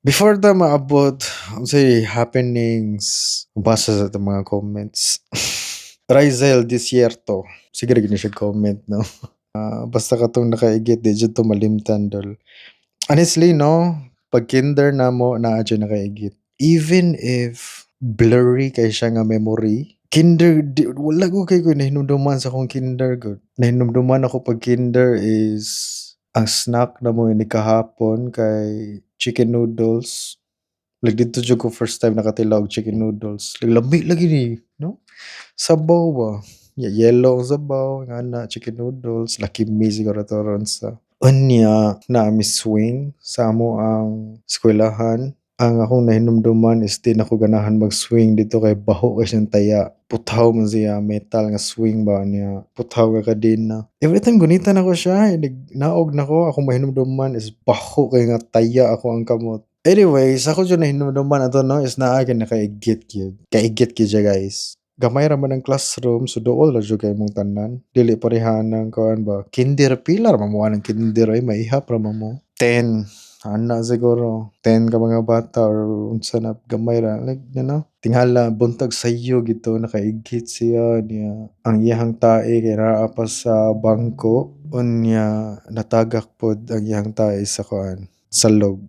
Before ta maabot unsay happenings, basa sa atong mga comments. Rizel Desierto. Sige ra gyud ni siya comment, no? Ah, basta katong nakaigit, di jud to malimtan, dol. Honestly, no, pag kinder namo, naa jud nakaigit. Even if blurry kay siya nga memory, kinder, di, wala ko kay ko nahinumduman sa akong kinder gud. Nahinumduman ako pag kinder is ang snack namo ni kahapon kay chicken noodles. Like didto jud ko first time nakatilaw og chicken noodles. Like, lami lagi ni, no? Sabaw ba? Yellow ang sabaw, ngana chicken noodles, Lucky Me siguro to ron sa. Unya, naa mi swing sa amo ang eskwelahan. Ang akong nahinumduman is di na ko ganahan mag-swing didto kay baho kay siyang taya. Puthaw man siya, metal nga swing ba niya. Puthaw nga kadena. Every time gunitan nako siya, inig naog nako, akong mahinumduman is baho kay nga taya ako ang kamot. Anyways, ako jud nahinumduman ato, no, is naa gyud nakaigit gyud. Kaigit gyud siya, guys. Gamay ra man ang classroom, so duol ra jud kay mong tanan. Dili pareha ng kuan ba. Kinder, pila ra man mo anang kinder ay, maihap ra man mo. 10 ana siguro 10 ka mga bata or unsa na, gamay ra, like. Tingala buntag sayo gito nakaigit siya niya. Ang iyahang tae kay naa pa sa bangko, unya natagak pod ang iyang tae sa kuan, salog.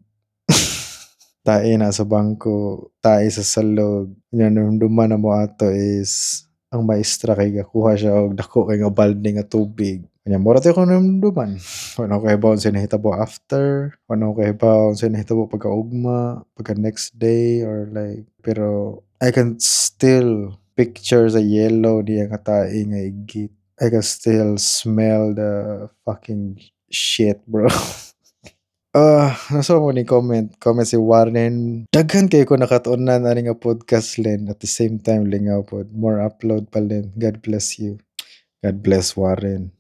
Tae na sa bangko, tae sa salog. Nya nahinumduman namo ato is ang maestra kay gakuha siya og dako kay nga balde nga tubig. Nya mao ra to akong nahinumduman. Wala ko kahibaw unsay nahitabo after, wala ko kahibaw unsay nahitabo pagkaugma, pagka next day or like, pero I can still picture sa yellow niya nga tae nga igit. I can still smell the fucking shit, bro. Ah, nasa mo ni comment, comment si Warren. Daghan kay ko nakatuonan ani nga podcast, Len. At the same time, lingaw pod. More upload pa, Len. God bless you. God bless Warren.